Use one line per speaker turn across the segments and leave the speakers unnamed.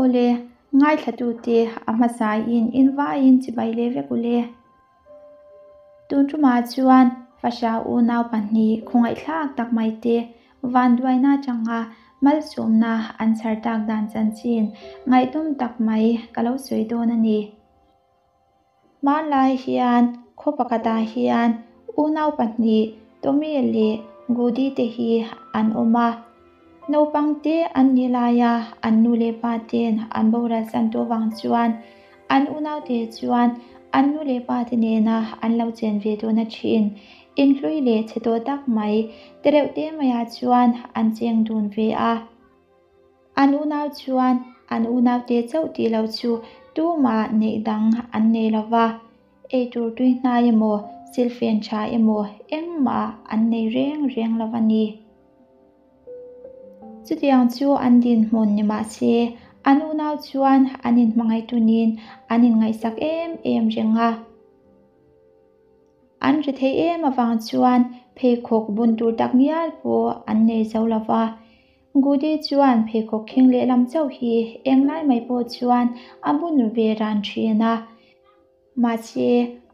Awle, ngaithlatute a hmasain in vaiin chibai leh vek ule. Tun tumah chuan Fasha unau pahnih khawngaihthlak tak mai te vanduaina atanga malsawmna an chhar tak dan chanchin ngaihdawm tak mai ka lo sawi dawn a ni. Hmanlai hian khaw pakhatah hian unau pahnih Tommy leh Goody te hi an awm a. Naupang te an nih laia an nu leh pa ten an boral san tawh vang chuan an unau te chuan an nu leh pa te nena an lo chen ve tawhna thin inhlui leh chhe tawh tak mai tereuh te maiah chuan an cheng dun ve a. An unau chuan an unaute chauh tih loh chu tumah neih dang an nei lo va, eitur tui hnai emaw, silfen tha emaw engmah an nei reng reng lo a ni. Chutiang chu an dinhmun ni mah se, an unau chuan an inhmangaihtunin an inngaihsak em em reng a. An ri thei em avang chuan pheikhawk bun tur tak ngial pawh an nei zo lo va. Goody chuan pheikhawk khing lehlam chauh hi englai mai pawh chuan a bun ve ran thin a. Mahse,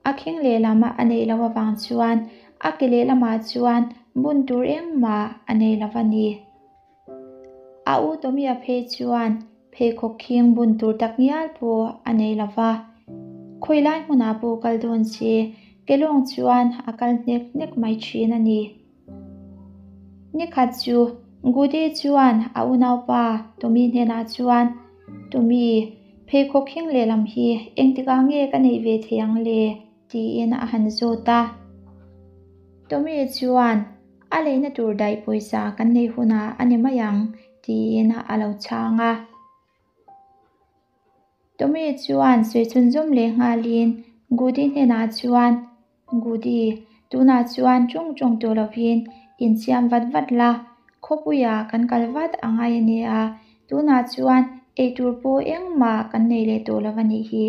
a khing lehlam a neih loh avang chuan a ke lehlamah chuan bun tur engmah a nei lo a ni. A u Tommy-a phei chuan pheikhawk khing bun tur tak ngial pawh a nei lo va. Khawi lai hmunah pawh kal dawn se, kelawng chuan a kal hnek hnek mai thin a ni. Nikhat chu Goody chuan a unaupa Tommy hnenah chuan, Tommy, pheikhawk khing lehlam hi engtikah nge ka neih ve thei ang le? tiin a han zawt a. Tommy chuan, A leina tur daih pawisa kan neih hunah a ni mai ang, tiin a lo chhang a. Tommy chuan sawi chhunzawm leh nghalin Goody hnenah chuan, Goody, tunah chuan ṭawng ṭawng tawh lovin insiam vat vat la, khawpuiah kan kal vat a ngai a nia, tunah chuan eitur pawh engmah kan nei leh tawh lo a nih hi,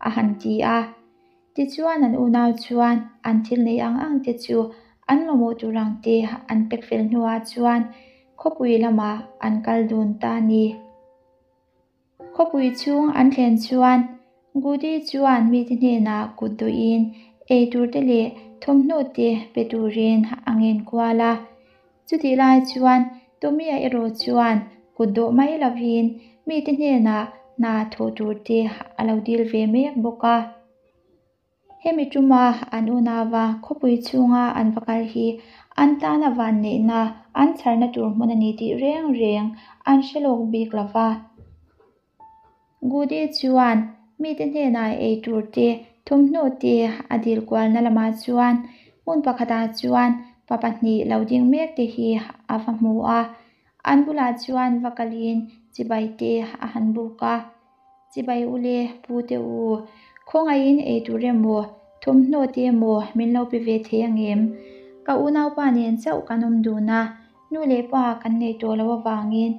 a han ti a. Tichuan an unau chuan an thil nei ang ang te chu an mamawh tur ang te an pek fel hnuah chuan khawpui lamah an kal dun ta a ni. Khawpui chhung an thlen chuan Goody chuan mite hnenah kut dawhin ei tur te leh thawmhnaw te pe turin a ngen kual a. Chutih lai chuan Tommy-a erawh chuan kut dawh mai lovin mite hnenah hna thawh tur te a lo dil ve mek bawk a. Hemi tuma an unauva khawpui chhunga an va kal hi an tana van neihna an chharna tur hmun a ni tih reng reng an hre lawk bik lo va. Goody chuan mite hnenah ei tur te, thawmhnaw te a dil kualna lamah chuan hmun pakhatah chuan pa pahnih lo ding mek te hi a va hmu a. An bulah chuan va kalin chibai te a han buk a. Chibai u le, pu te u, khawngaihin ei tur emaw, thawmhnaw te emaw min lo pe ve thei angem? Ka unaupa nen chauh kan awm dun a, nu leh pa kan nei tawh loh avangin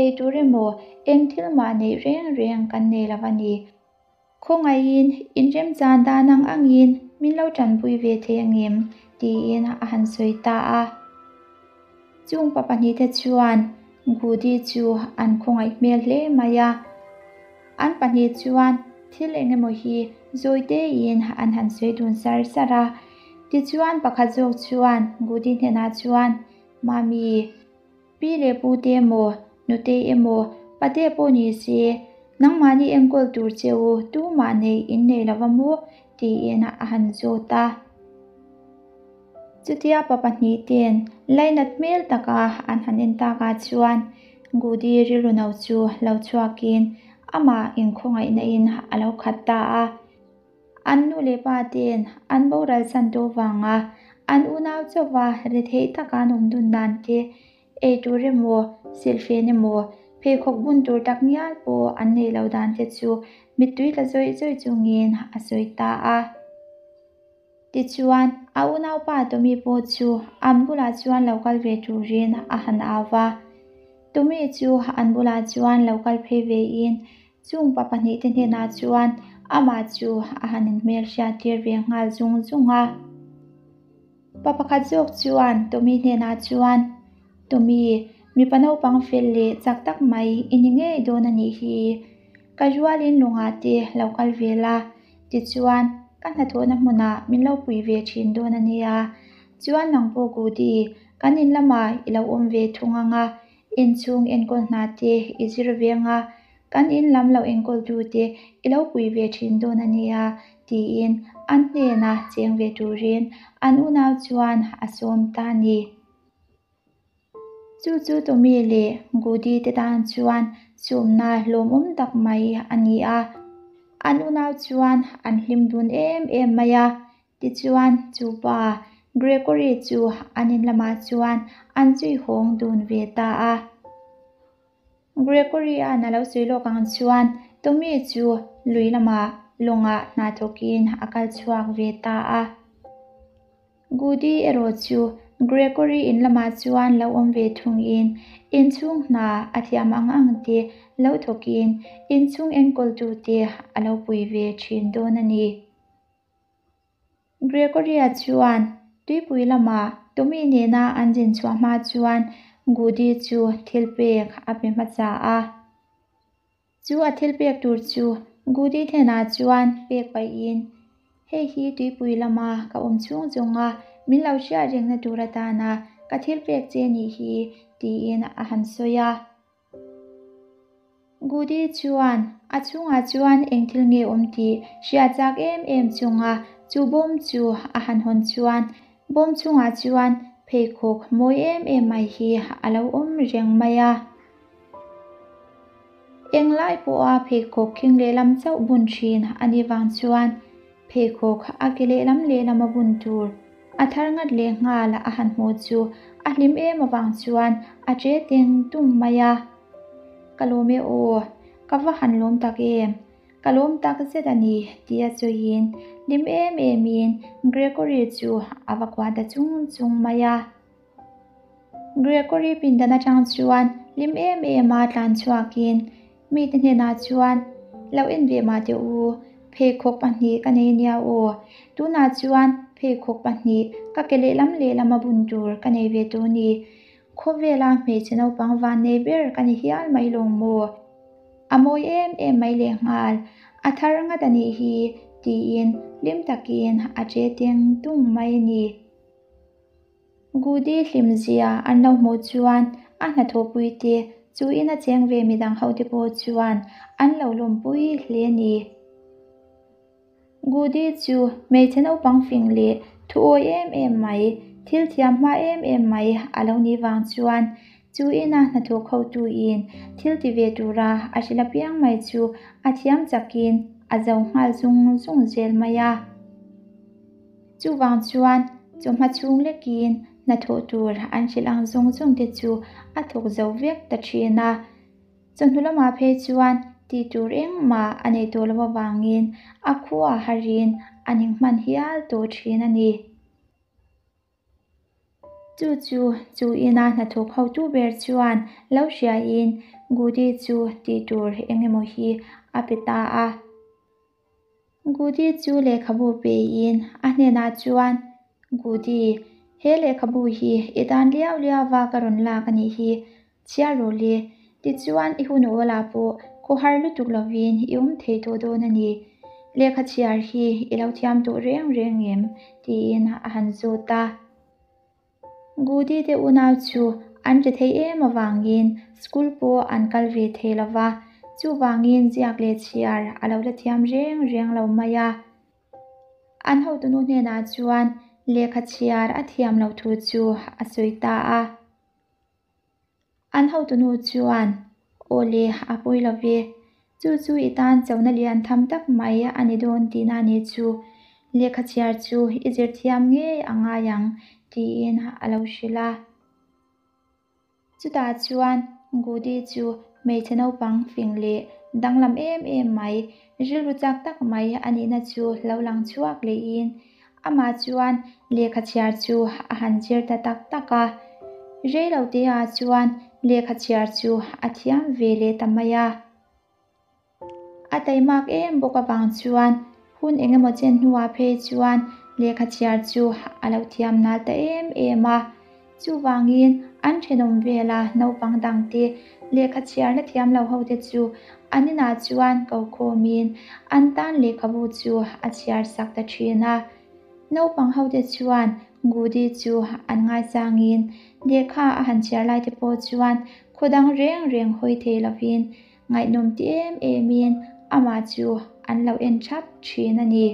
ei tur emaw eng thil mah neih reng reng kan nei lo a ni. Khawngaihin inremchan dan ang angin min lo tanpui ve thei angem? tiin a han sawi ta a. Chung pa pahnihte chuan Goody chu an khawngaih hmel hle mai a. An pahnih chuan thil eng emaw hi zawi teiin an han sawi dun sar sar a. Tichuan pakhat zawk chuan Goody hnenah chuan, Mami, pi leh pu te emaw, nutei emaw, pate pawh ni se, nangmahni enkawl tur che u tumah nei in nei lo va maw? tiin a han zawt a. Chutia pa pahnih ten lainat hmel taka an han en takah chuan Goody rilru no chu lo chhuakin amah inkhawngaihna in a lo khat ta a. An nu leh pa ten an boral san tawh vanga an unau chauha retheih taka an awm dun dan te, ei tur emaw, silhfen emaw, pheikhawk bun tur tak ngial pawh an neih loh dan te chu mittui tla zawih zawih chungin a sawi ta a. Tichuan, a unaupa Tommy pawh chu an bulah chuan lo kal ve turin a han au va. Tommy chu an bulah chuan lo kal phei vein chung pa pahnihte hnenah chuan amah chu a han inhmelhriat tir ve nghal zung zung a. Pa pakhat zawk chuan Tommy hnenah chuan, Tommy, mipa naupang fel leh chak tak mai i ni ngei dawn a nih hi. Ka rualin lungah te lo kal ve la, tichuan ka hnathawhna hmunah min lo pui ve thin dawn a nia. Chuan nang pawh Goody, kan in lamah i lo awm ve thung ang a, inchhung enkawl hna te i zir ve ang a, kan in lam lo enkawl tu te i lo pui ve thin dawn a nia, tiin an hnena cheng ve turin an unau chuan a sawm ta a ni. Chu chu Tommy leh Goody te tan chuan chhumna hlawmawm tak mai a ni a, an unau chuan an hlim dun em em mai a. Tichuan chu pa Gregory chu an in lamah chuan an zui hawng dun ve ta a. Gregory-a'n a lo sawi lawk ang chuan Tommy chu lui lamah lawngah hna thawkin a kal chhuak ve ta a. Goody erawh chu Gregory in lamah chuan lo awm ve thungin inchhung hna a thiam ang ang te lo thawkin inchhung enkawltute a lo pui ve thin dawn a ni. Gregory-a chuan tuipui lamah Tommy nena an zin chhuah hma chuan Goody chu thil pek a pe hmasa a. Chu a thil pek tur chu Goody hnenah chuan pek pahin, Hei hi tuipui lama ka awm chhung zawnga min lo hriat rengna tur atana ka thil pek che nih hi, tiin a han sawi a. Goody chuan a chhungah chuan eng thil nge awm tih hriat chak em em chunga chu bawm chu a han hawn chuan bawm chhungah chuan pheikhawk mawi em em mai hi a lo awm reng mai a. Englai pawha pheikhawk khing lehlam chauh bun thin a nih vang chuan pheikhawk a ke lehlam lehlam a bun tur a thar ngat leh nghal a han hmuh chu a hlim em avang chuan a che teng tung mai a. Ka lawm e aw, ka va han lawm tak em, ka lawm tak zet a ni tia sawiin hlim em emin Gregory chu a va kuah ta chung chung mai a. Gregory pindan atang chuan hlim em em a tlan chhuakin mite hnenah chuan lo en ve mah teh u, pheikhawk pahnih ka nei nia aw, tunah chuan pheikhawk pahnih ka ke lehlam lehlam a bun tur ka nei ve tawh a ni, khawvela hmeichhe naupang van nei ber ka ni hial mai lawng maw? A mawi em em mai lehnghal, a thar ngat a nih hi tiin hlim takin a che teng tung mai a ni. Goody hlimzia an lo hmuh chuan a hnathawhpui te chu ina cheng ve midang ho te pawh chuan an lo lawmpui hle a ni. Goody chu hmeichhe naupang fing leh thuawi em em mai, thil thiam hma em em mai a lo nih vang chuan chu ina hnathawk hotuin thil ti ve tura a hrilh apiang mai chu a thiam chakin a zo nghal zung zung zel mai a. Chuvang chuan chawhma chhung lekin hnathawh tur an hrilh ang zawng zawng te chu a thawk zo vek ta thin a. Chawhnu lamah phei chuan tih tur engmah a nei tawh loh avangin a khua harin a ning hman hial tawh thin a ni. Chu chu chu ina hnathawk hotu ber chuan lo hriain Goody chu tih tur eng emaw hi a pe ta a. Goody chu lehkhabu peiin a hnenah chuan, Goody, he lehkhabu hi i tan liau liau va ka rawn lak a nih hi, chhiar rawh le, tichuan i hun awlah pawh khawhar lutuk lovin i awm thei tawh dawn a ni. Lehkha chhiar hi i lo thiam tawh reng reng em? tiin a han zawt a. Goody te unau chu an ri thei em avangin school pawh an kal ve thei lo va, chuvangin ziak leh chhiar a lo la thiam reng reng lo mai a. An hotunu hnenah chuan lehkha chhiar a thiam loh thu chu a sawi ta a. An hotunu chuan, Aw le, a pawi lo ve. Chu chu i tan chona lian tham tak mai a ni dawn tihna a nih chu. Lehkha chhiar chu i zir thiam ngei a ngai ang, tiin a lo hrilh a. Chutah chuan Goody chu hmeichhe naupang fing leh danglam em em mai, rilru chak tak mai a nihna chu lo lang chhuak lehin Amah chuan lehkha chhiar chu a han zir ta tak tak a, rei lo te ah chuan lehkha chhiar chu a thiam ve leh ta mai a. A taimak em bawk avang chuan hun eng emaw chen hnuah phei chuan lehkha chhiar chu a lo thiam nal ta em em a, chuvangin An thenawm vela naupang dangte lehkha chhiarna thiam lo hote chu an inah chuan ko khawmin an tan lehkhabu chu a chhiar sak ta thin a. Naupang hote chuan Goody chu an ngaichangin lehkha a han chhiar laite pawh chuan khaw dang reng reng hawi thei lovin ngaihnawm ti em emin amah chu an lo en thap thin a ni.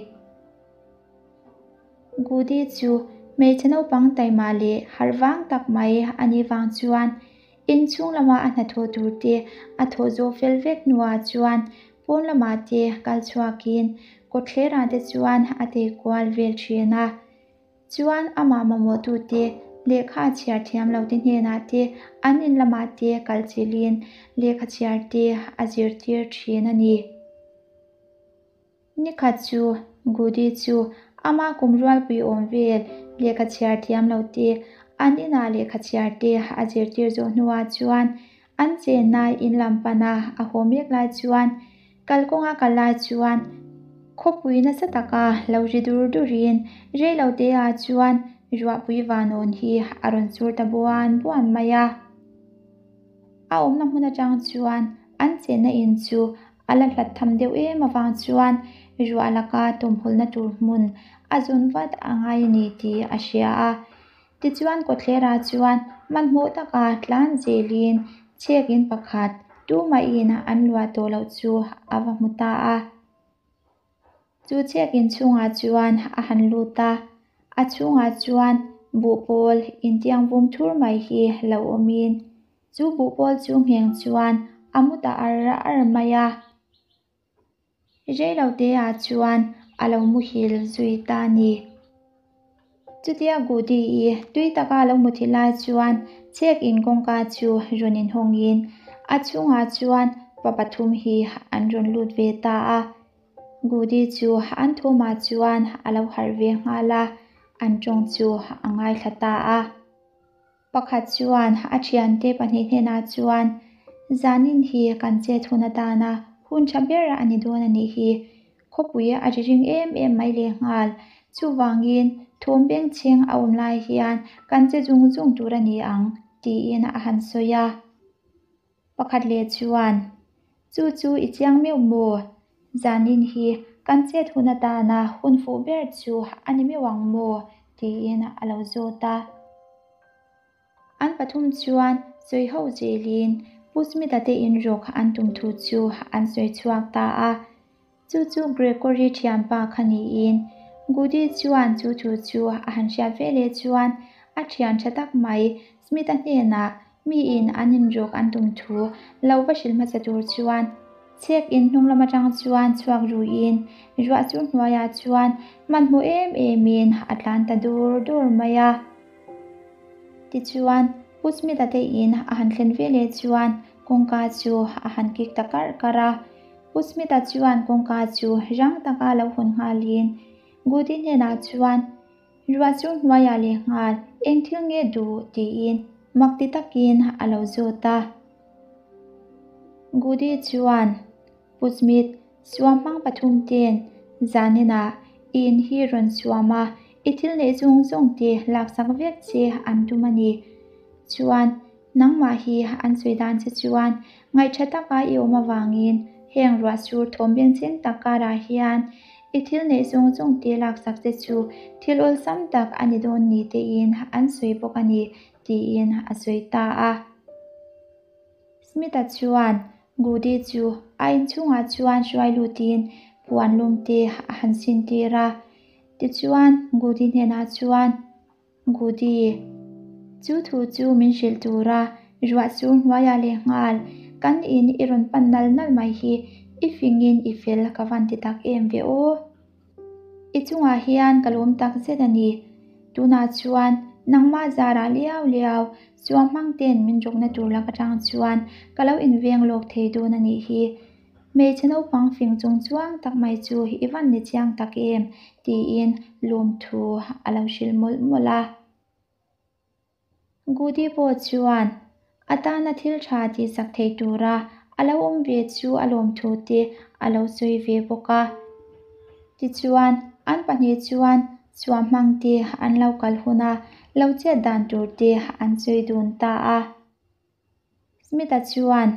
Goody chu hmeichhe naupang taima leh harh vang tak mai a nih vang chuan inchhung lama a hnathawh tur te a thawh zawh fel vek hnuah chuan pawn lamah te kal chhuakin kawtthlerah te chuan a tei kual vel thin a. Chuan amah mamawhtute lehkha a chhiar thiam lote hnenah te an in lamah te kal chilhin lehkha chhiar te a zirtir thin a ni. Nikhat chu Goody chu ama kum rualpui awm vel lehkha chhiar thiam lo te, an inah lehkha chhiar te a zirtir zawh hnuah chuan an chenna in lam pana a haw mek lai chuan kalkawnga kal lai chuan khawpui nasa taka lo ri dur durin reiloteah chuan ruahpui vanawn hi a rawn chur ta buan buan mai a. A awmna hmun atang chuan an chenna in chu a la hlat tham deuh em avang chuan ruah laka tawmhawlna tur hmun a zun vat a ngai a ni tih a hria a. Tichuan kawtthlerah chuan hmanhmawh taka tlan zelin chhek in pakhat tumahin an luah tawh loh chu a va hmu ta a. Chu chhek in chhungah chuan a han lut a, a chhungah chuan buhpawl intiang vum thur mai hi lo awmin chu buhpawl chu ngheng chuan a mu ta ar ar mai a. Reiloteah chuan a lo muhil zui ta a ni. Chutia Goody-i tui taka a lo muthi lai chuan chhek in kawngka chu rawn inhawngin a chhungah chuan pa pathum hi an rawn lut ve ta a. Goody chu an thawmah chuan a lo harh ve nghal a, an tawng chu a ngaithla ta a. Pakhat chuan a thiante pahnih hnenah chuan, Zanin hi kan chet hun atana hun tha ber a ni dawn a nih hi. Khawpui a ri ring em em mai lehnghal. Chuvangin thawm bengchheng a awm lai hian kan che zung zung tur a ni ang, tiin a han sawi a. Pakhat leh chuan, Chu chu i chiang meuh maw? Zanin hi kan chet hun atana hun fuh ber chu a ni meuh ang maw? tiin a lo zawt a. An pathum chuan sawi ho zelin Pu Smith-a te inrawk an tum thu chu an sawi chhuak ta a. Chu chu Gregory thianpa kha niin Goody chuan chu thu chu a han hriat ve leh chuan a thian tha tak mai Smith-a hnenah miin an inrawk an tum thu lo va hrilh hmasa tur chuan chhek in hnung lam atang chuan chhuak ruiin ruah chu hnuaiah chuan hmanhmawh em emin a tlan ta dur dur mai a. Tichuan Pu Smith-a te in a han thlen ve leh chuan kawngka chu a han kik ta karh karh a. Pu Smith-a chuan kawngka chu rang taka lo hawn nghalin Goody hnenah chuan, Ruah chu hnuaiah leh nghal, eng thil nge duh? tiin mak ti takin a lo zawt a. Goody chuan, Pu Smith, suam hmang pathum ten zaninah i in hi rawn suam a, i thil neih zawng zawng te laksak vek che an tum a ni. Chuan, Nangmah hi an sawi dan che chuan ngaihṭha taka i awm avangin heng ruah sur thawm bengchheng tak karah hian i thil neih zawng zawng te laksak che chu thil awlsam tak a ni dawn ni tein an sawi bawk a ni, tiin a sawi ta a. Smith-a chuan Goody chu a inchhungah chuan hruai lutin puan lum te a han sintir a. Tichuan Goody hnenah chuan, Goody, chu thu chu min hrilh tura ruah sur hnuaiah leh nghal kan in i rawn pan nal nal mai hi i fingin i fel ka van ti tak em ve aw. I chungah hian ka lawm tak zet a ni. Tunah chuan nangmah zarah liau liau chuang hmang ten min rawkna tur lak atang chuan ka lo inveng lawk thei dawn a nih hi. Hmeichhe naupang fing chung chuang tak mai chu i van ni chiang tak em? tiin lawmthu a lo hrilh mawlh mawlh a. Goody pawh chuan a tana thil tha tihsak thei tura a lo awm ve chu a lawmthu te a lo sawi ve bawk a. Tichuan, an pahnih chuan suamhmang te an lo kal hun a. lo chet dan tur te an sawi dun ta a. Smith-a chuan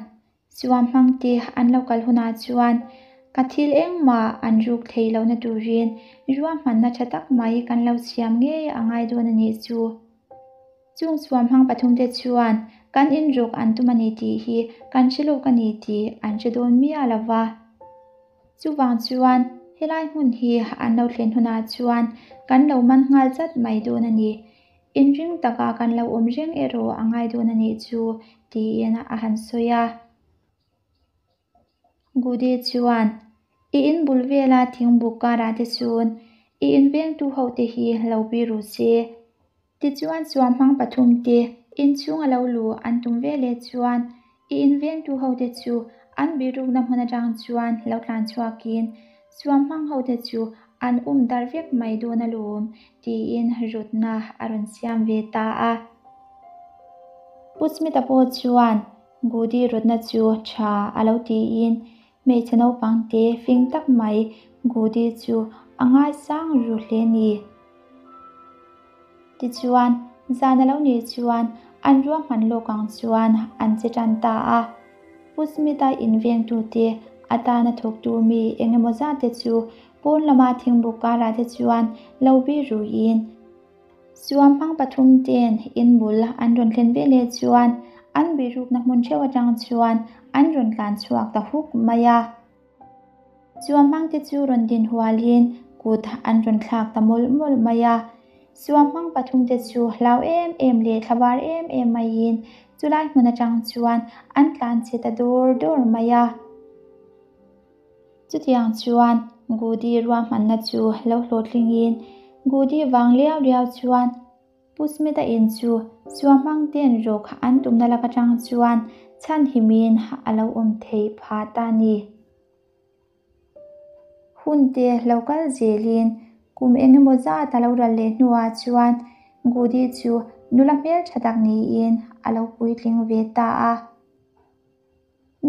suam hmang te an lo kal hunah chuan ka thil engmah an ruk thei lohna turin ruahmanna tha tak mai kan lo siam ngei a ngai dawn a nih chu. Chung suam hmang pathumte chuan kan inruk an tum a ni tih hi kan hre lawk a ni tih an hre dawn miah lo va. Chuvang chuan helai hmun hi an lo thlen hunah chuan kan lo man nghal chat mai dawn a ni. Inring taka kan lo awm reng erawh a ngai dawn a nih chu, tiin a han sawi a. Goody chuan, I in bul vela thingbuk karah te chuan i invengtu hote hi lo pi ru se. Tichuan suamhmang pathumte inchhung a lo luh an tum veleh chuan i invengtu hote chu an bihrukna hmun atang chuan lo tlan chhuakin suamhmang hote chu an um darh vek mai dawn alawm tiin rawtna a rawn siam ve ta a. Pu Smith-a pawh chuan Goody rawtna chu tha a lo tiin hmeichhe naupang te fing tak mai Goody chu a ngaisang ru hle ni. Tichuan, zan a lo nih chuan an ruahman lawk ang chuan an che tan ta a. Pu Smith-a invengtute atana thawktu mi eng emaw zat te chu pawn lama thingbuk karah te chuan lo bih ruiin Suam hmang pathum ten in bul an rawn thlen veleh chuan an bihrukna hmun theuh atang chuan an rawn tlan chhuak ta huk mai a. Suam hmang te chu rawn din hualin kut an rawn thlak ta mawlh mawlh mai a. Suam hmang pathum te chu hlau em em leh thlabar em em maiin chulai hmun atang chuan an tlan chhe ta dawr dawr mai a. Chutiang chuan Goody ruahmanna chu lo hlawhtlingin Goody vang liau liau chuan Pu Smith-a in chu suahmang ten rawk an tumna lak atang chuan chhanhimin a lo awm theih phah ta ni. Hun te lo kal zelin kum eng emaw zat a lo ral leh hnuah chuan Goody chu nula hmeltha tak niin a lo puitling ve ta a.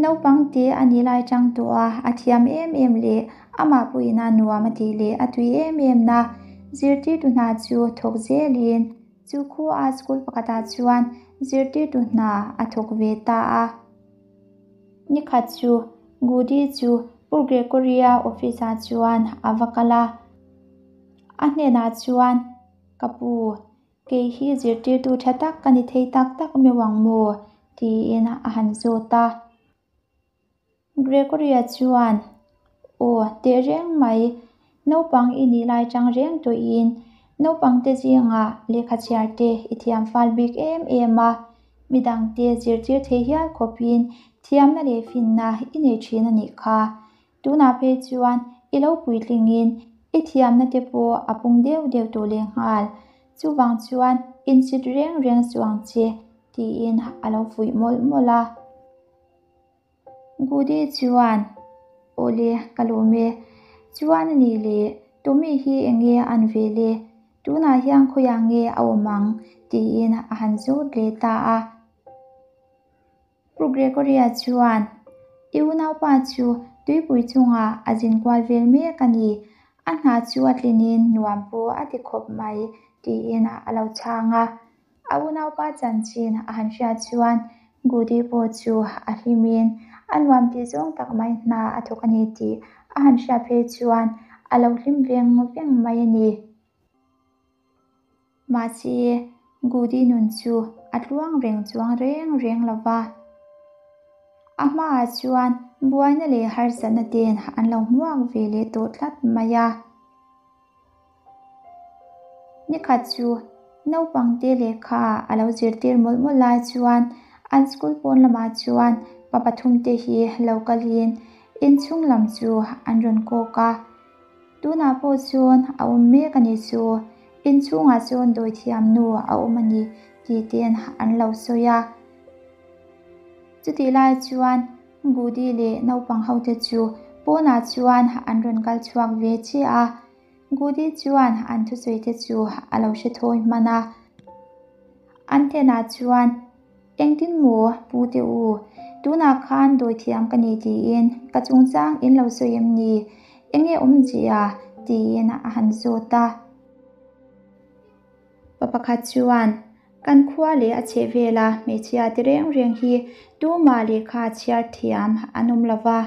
Naupang te a nih lai chang tawh a, a thiam em em leh amah pawhin a nuam a tih leh a tui em em na. Zirtirtu hna chu thawk zelin chu khua school pakhatah chuan zirtirtu hna a thawk ve ta a. Nikhat chu Goody chu Pu Gregory-a office-ah chuan a va kal a, a hnenah chuan, Ka pu, Kei hi zirtirtu tha tak ka ni thei tak tak meuh ang maw? tiin a han zawt a. Gregory-a chuan, Aw, tehreng mai, naupang i nih lai chang reng tawhin naupangte zingah lehkha chhiar te i thiam fal bik em em a, midangte zirtir thei hial khawpin thiamna leh finna i nei thin a nih kha. Tunah phei chuan i lo puitlingin i thiamna te pawh a pung deuh deuh tawh lehnghal. Chuvang chuan inchhit reng reng suh ang che, tiin a lo fuih mawlh mawlh a. Goody chuan, Awle, ka lawm e. Chuan a nih leh, Tommy hi eng nge an ve le? Tunah hian khawiah nge a awm ang? tiin a han zawt leh ta a. Pu Gregory-a chuan, I unaupa chu tuipui chungah a zin kual vel mek a ni. A hna chu a tlinin nuam pawh a ti khawp mai, tiin a lo chhang a. A unaupa chanchin a han hriat chuan Goody pawh chu a hlimin a nuam tih zawng tak mai hna a thawk a ni tih a han hriat phei chuan a lo hlim veng veng mai a ni. Mahse, Goody nun chu a tluang reng chuang reng reng lo va. A hmaah chuan buaina leh harsatna ten an lo hmuak ve leh tawh tlat mai a. Nikhat chu naupangte lehkha a lo zirtir mawlh mawlh lai chuan an school pawn lamah chuan pa pathumte hi lo kalin inchhung lam chu an rawn kawk a. Tunah pawh chuan a awm mek a ni chu, inchhungah chuan dawithiam nu a awm a ni tih ten an lo sawi a. Chutih lai chuan Goody leh naupang hote chu pawnah chuan an rawn kal chhuak ve chiah a. Goody chuan an thusawi te chu a lo hre thawi hman a. An hnenah chuan Engtin maw pu te u, tunah khan dawithiam ka ni tiin ka chungchang in lo sawi em ni? Enge awmzia? tiin a han zawt a. Pa pakhat chuan, Kan khua leh a chhehvela hmeichhia te reng reng hi tumah lehkha chhiar thiam an awm lo va.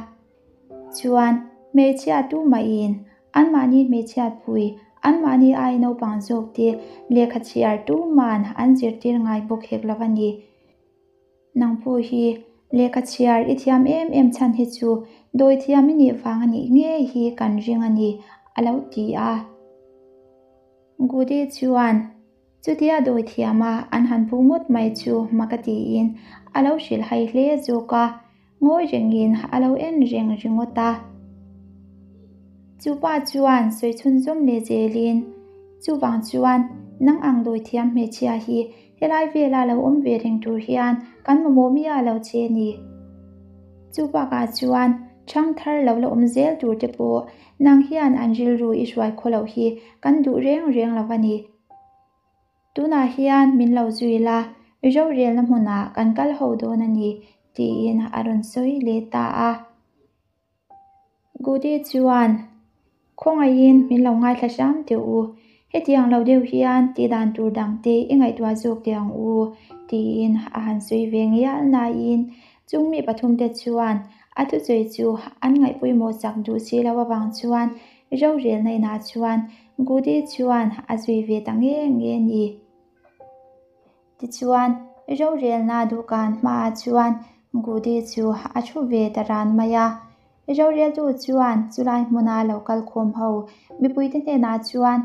Chuan, hmeichhia tumahin anmahni hmeichhiatpui, anmahni ai naupang zawkte lehkha chhiar tuman an zirtir ngai bawk hek lo a ni. Nang pawh hi lehkha chhiar i thiam em em chhan hi chu dawi thiam i nih vang a nih ngei hi kan ring a ni, a lo ti a. Goody chuan chutia dawi thiama an han phu ngawt mai chu mak a tiin a lo hrilh hai hle zawk a, ngawi rengin a lo en reng ringawt a. Chu pa chuan sawi chhunzawm leh zelin, Chuvang chuan nang ang dawi thiam hmeichhia hi helai vela lo awm ve reng tur hian kan mamawh miah lo che a ni. Chu bakah chuan ṭhangthar lo la awm zel tur te pawh Nang hian an rilru i hruai khaw loh hi kan duh reng reng lo a ni. Tunah hian min lo zui la, rorelna hmunah kan kal ho dawn a ni, tiin a rawn sawi leh ta a. Goody chuan, Khawngaihin min lo ngaithla hram teh u, hetiang lo deuh hian tih dan tur dangte i ngaihtuah zawk teh ang u, tiin a han sawi ve ngial nain Chung mi pathumte chuan a thusawi chu an ngaih pawimawh chak duh si lo avang chuan rorelna inah chuan Goody chuan a zui ve ta nge nge a ni. Tichuan, rorelna dawhkan hmaah chuan Goody chu a thu ve ta ran mai a. Roreltu chuan chulai hmuna lo kal khawm ho mipuite hnenah chuan,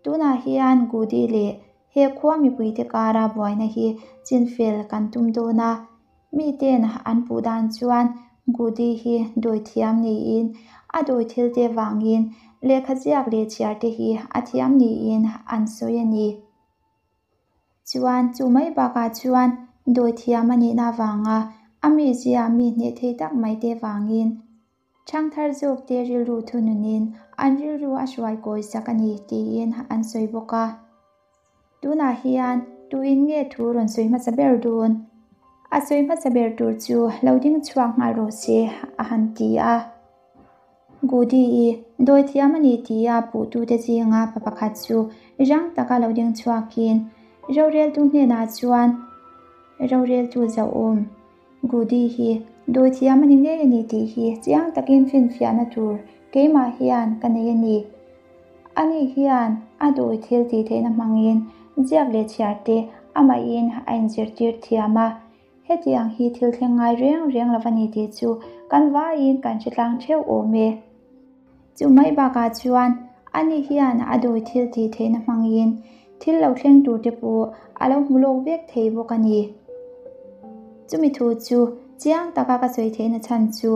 Tunah hian Goody leh He khua mipuite kara buaina hi chinfel kan tum dawn a, miten an puh dan chuan Goody hi dawi thiam niin a dawi thil te vangin lehkha ziak leh chhiar te hi a thiam niin an sawi a ni. Chuan chu mai bakah chuan dawi thiam a nihna avanga a mizia mi hneh thei tak mai te vangin Ṭhangthar zawkte rilru thununin an rilru a hruai kawi sak a ni tiin an sawi bawk a. Tunah hian tuin nge thu rawn sawi hmasa ber dawn? A sawi hmasa ber tur chu lo ding chhuak nghal rawh se a han ti a. Goody-i dawi thiam a ni tia puhtute zinga pa pakhat chu rang taka lo ding chhuakin roreltu hnenah chuan roreltu zauhawm Goody hi dawithiam a ni ngei a ni tih hi chiang takin finfiahna tur keimah hian ka nei a ni. Ani hian a dawi thil tih theihna hmangin ziak leh chhiar te amahin a inzirtir thiam a, hetiang hi thil thleng ngai reng reng lo a ni tih chu kan vaiin kan hre tlang theuh awm e. Chu mai bakah chuan ani hian a dawi thil tih theihna hmangin thil lo thleng tur te pawh a lo hmu lawk vek thei bawk a ni. Chumi thu chu chiang taka ka sawi theihna chhan chu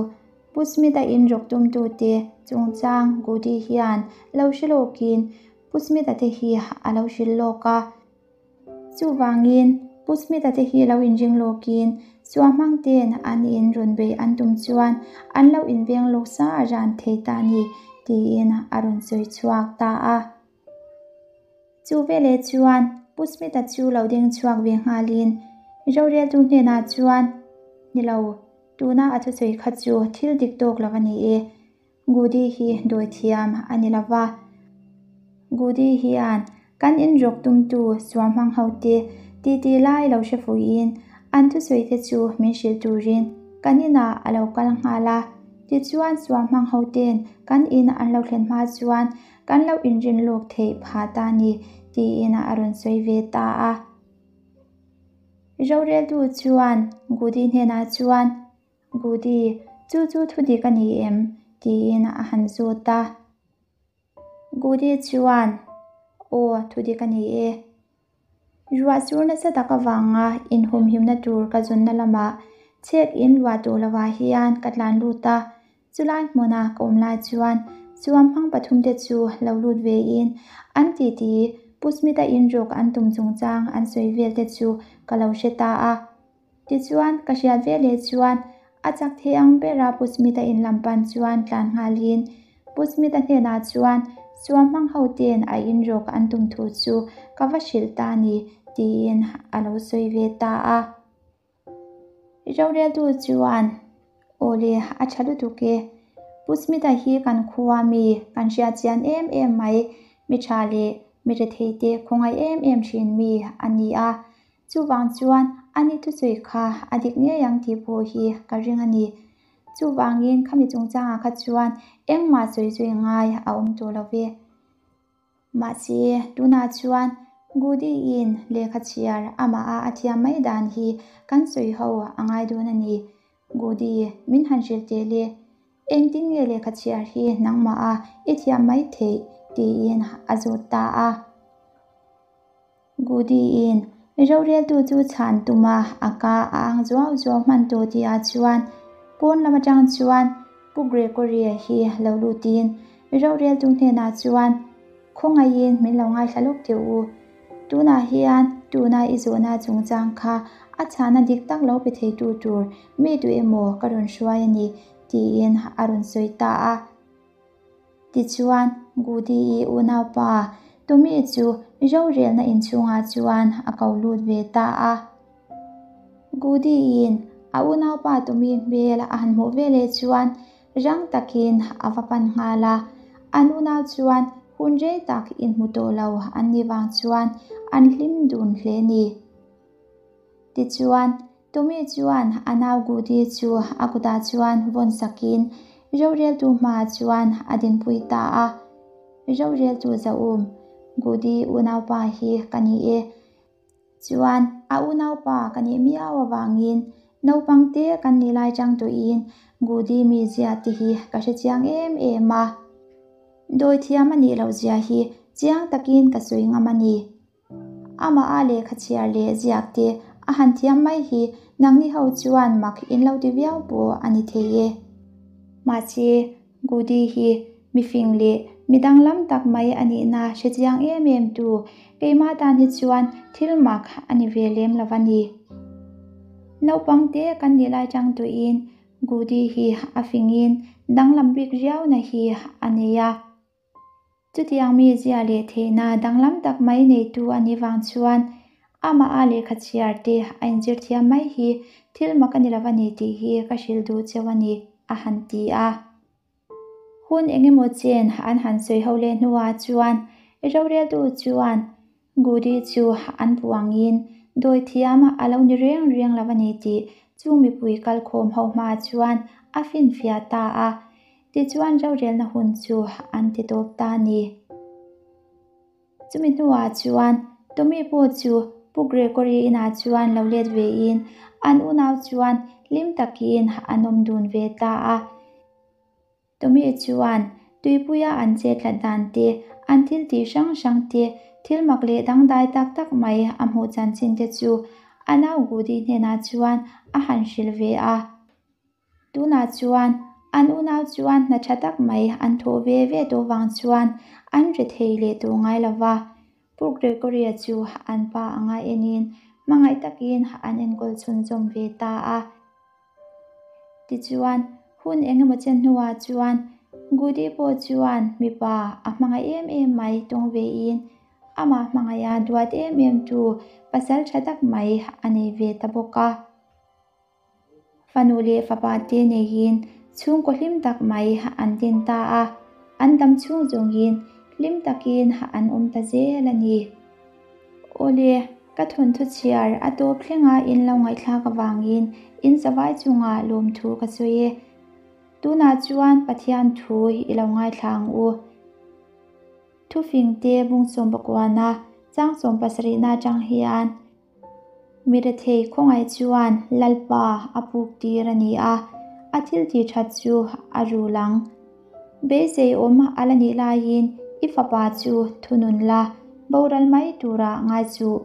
Pu Smith-a inrawk tumtute chungchang Goody hian lo hre lawkin Pu Smith-a te hi a lo hrilh lawk a. Chuvangin, Pu Smith-a te hi lo inring lawkin suahmang ten an in rawn beih an tum chuan an lo inveng lawk sa a ran thei ta a ni, tiin a rawn sawi chhuak ta a. Chu veleh chuan Pu Smith-a chu lo ding chhuak ve nghalin roreltu hnenah chuan, Ni lo, tuna a thusawi kha chu thil dik tawk lo a ni e. Goody hi dawi thiam a ni lo va. Goody hian kan inrawk tumtu suamhmang hote titi lai lo hre fuiin an thusawi te chu min hrilh turin kan inah a lo kal nghal a. Tichuan suamhmang hoten kan in an lo thlen hma chuan kan lo inrin lawk theih phah ta ni tiin a rawn sawi ve ta a. Roreltu chuan Goody hnenah chuan Goody, chu chu thudik a ni em? tiin a han zawt a. Goody chuan, Aw, thudik a ni e. Ruah sur nasa tak avanga inhumhimna tur ka zawnna lamah chhek in luah tur lovah hian ka tlan lut a. Chulai hmuna ka awm lai chuan chuam hmang pathumte chu lo lut vein an titi Pu Smith-a inrawk an tum chungchang an sawi vel te chu ka lo hre ta a. Tichuan, ka hriat ve leh chuan a chak thei ang bera Pu Smith-a in lam pan chuan tlan nghalin Pu Smith-a hnenah chuan suam hmang ho ten a inrawk an tum thu chu ka va hrilh ta ni tiin a lo sawi ve ta a. Roreltu chuan, Aw le, a tha lutuk e. Pu Smith-a hi kan khua mi kan hriat chian em em mai, mi tha leh. Mi retheite khawngaih em em thin mi a ni a, chuvang chuan ani thusawi kha a dik ngei ang tih pawh hi ka ring a ni. Chuvangin khami chungchangah kha chuan engmah sawi zui ngai a awm tawh lo ve. Mahse, tunah chuan Goody-in lehkha chhiar amaha a thiam mai dan hi kan sawi ho a ngai dawn a ni. Goody, min han hrilh teh le. Engtin nge lehkha chhiar hi nangmah a i thiam mai theih? tiin a zawt ta a. Goody-in roreltu chu chhan tuma a ka a ang zuau zuau hman tawh tihah chuan pawn lam atang chuan Pu Gregory-a hi lo lutin roreltu hnenah chuan, Khawngaihin min lo ngaithla lawk teh u. Tunah hian tuna i zawhna chungchang kha a chhana dik tak lo pe theitu tur mi duh emaw ka rawn hruai a ni, tiin a rawn sawi ta a. Tichuan, Goody-i unaupa Tommy chu rorelna inchhungah chuan a ko lut ve ta a. Goody-in a unaupa Tommy hmel a han hmuh veleh chuan rang takin a va pan nghal a. An unau chuan hun rei tak inhmu tawh lo an nih vang chuan an hlim dun hle ni. Tichuan, Tommy chuan a nau Goody chu a kutah chuan vawn sakin roreltu hmaah chuan a dinpui ta a. Roreltu Zahum, Goody unaupa hi ka ni e. Chuan a unaupa ka nih miau avangin naupang te kan nih lai chang tuiin Goody mizia te hi ka hre chiang em em a. Dawi thiam a nih loh zia hi chiang takin ka sawi ngam a ni. Amah a lehkha chhiar leh ziak te a han thiam mai hi nangni ho chuan mak in lo ti viau pawh a ni thei e. Mahse, Goody hi mifing leh mi danglam tak mai a nihna hre chiang em em tu keimah tan hi chuan thil mak a ni ve lem lo a ni. Naupang te kan nih lai chang tuihin Goody hi a fingin danglam bik riauna hi a nei a. Chutiang mi zia leh theihna danglam tak mai neitu a nih vang chuan amah a lehkha chhiar te a inzir thiam mai hi thil mak a ni lo a ni tih hi ka hrilh duh cheu a ni, a han ti a. Hun engemaw chen an han sawi ho leh hnuah chuan roreltu chuan Goody chu an puangin dawi thiam a lo ni reng reng lo a ni tih chung mipui kalkhawm ho hma chuan a finfiah ta a. Tichuan rorelna hun chu an ti tawp ta a ni. Chumi hnuah chuan Tommy pawh chu Pu Gregory inah chuan lo let vein an unau chuan hlim takin an awm dun ve ta a. Tommy chuan tuipuia an chet hlat dan te, an thil tih hrang hrang te, thil mak leh dangdai tak tak mai a hmuh chanchin te chu a nau Goody hnenah chuan a han hrilh ve a. Tunah chuan an unau chuan hna tha tak mai an thawh ve ve tawh vang chuan an ri thei leh tawh ngai lo va. Pu Gregory-a chu an pa anga enin hmangaih takin an enkawl chhunzawm ve ta a. Tichuan, hun engemaw chen hnuah chuan Goody pawh chuan mipa a hmangaih em em mai tawng vein amah hmangaiha duat em em tu pasal tha tak mai a nei ve ta bawk a. Fanu leh fapa te neiin chhungkaw hlim tak mai an din ta a, an dam chhung zawngin hlim takin an awm ta zel a ni. Awle, ka thawnthu chhiar a tawp thlenga in lo ngaihthlak avangin in zavai chungah lawmthu ka sawi e. Tunah chuan Pathian thu i lo ngaithla ang u. Thufingte bung 19 chang 70 atang hian Mi rethei khawngaih chuan Lalpa a puk tir a ni a, a thil tih that chu a rul ang. Beisei awm a la nih laiin i fapa chu thunun la, boral mai tura ngai chuh.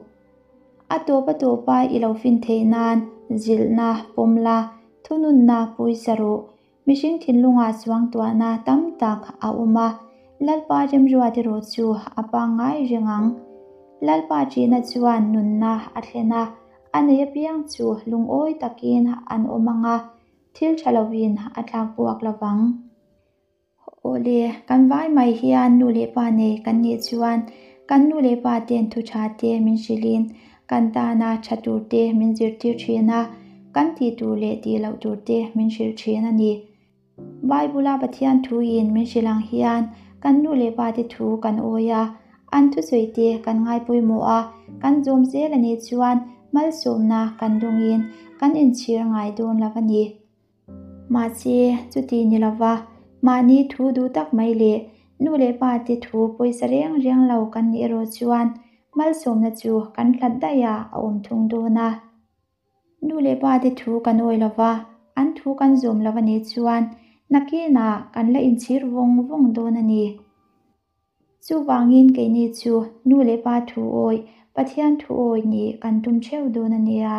A tawp a tawpa i lo fin theih nan zilhna pawm la, thununna pawisa rawh. Mihring thinlungah suangtuahna tam tak a awm a, Lalpa remruat erawh chu a pangngai reng ang. Lalpa ṭihna chuan nunna a thlen a, a nei apiang chu lungawi takin an awm ang a, thil ṭha lovin a tlak buak lo vang. Awle, kan vai mai hian nu leh pa nei kan nih chuan kan nu leh pa ten thu ṭha te min hrilhin kan tana ṭha tur te min zirtir ṭhin a, kan tih tur leh tih loh tur te min hrilh ṭhin a ni. Bible-a Pathian thuin min hrilh ang hian kan nu leh pa te thu kan awi a, An thusawi te kan ngai pawimawh a, kan zawm zel a nih chuan malsawmna kan dawngin kan inchhir ngai dawn lo a ni. Mahse, chuti ni lova, mahni thu duh tak mai leh nu leh pa te thu pawisa reng reng lo kan nih erawh chuan malsawmna chu kan hlat daih a a awm thung dawn a. Nu leh pa te thu kan awi lova, an thu kan zawm lo a nih chuan nakinah kan la inchhir vawng vawng dawn a ni. Chuvangin keini chu nu leh pa thu awi, Pathian thu awi nih kan tum theuh dawn a nia.